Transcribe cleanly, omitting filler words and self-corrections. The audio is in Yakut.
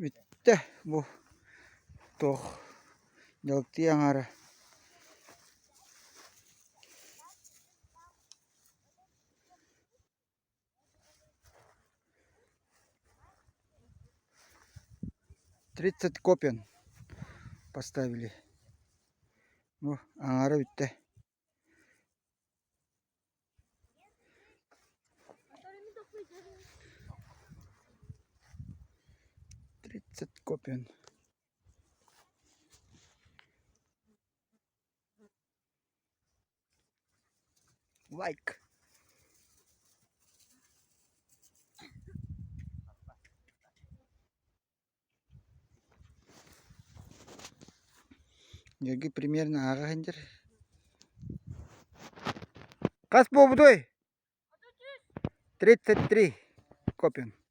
Бүттэ бу туох дьалты аҥаара. 30 копен поставили. Бу аҥаара бүттэ. 30 копен. Лайк. Дьэрги примерно ааҕа сылдьар. Хас буолбутуй? 33 копен.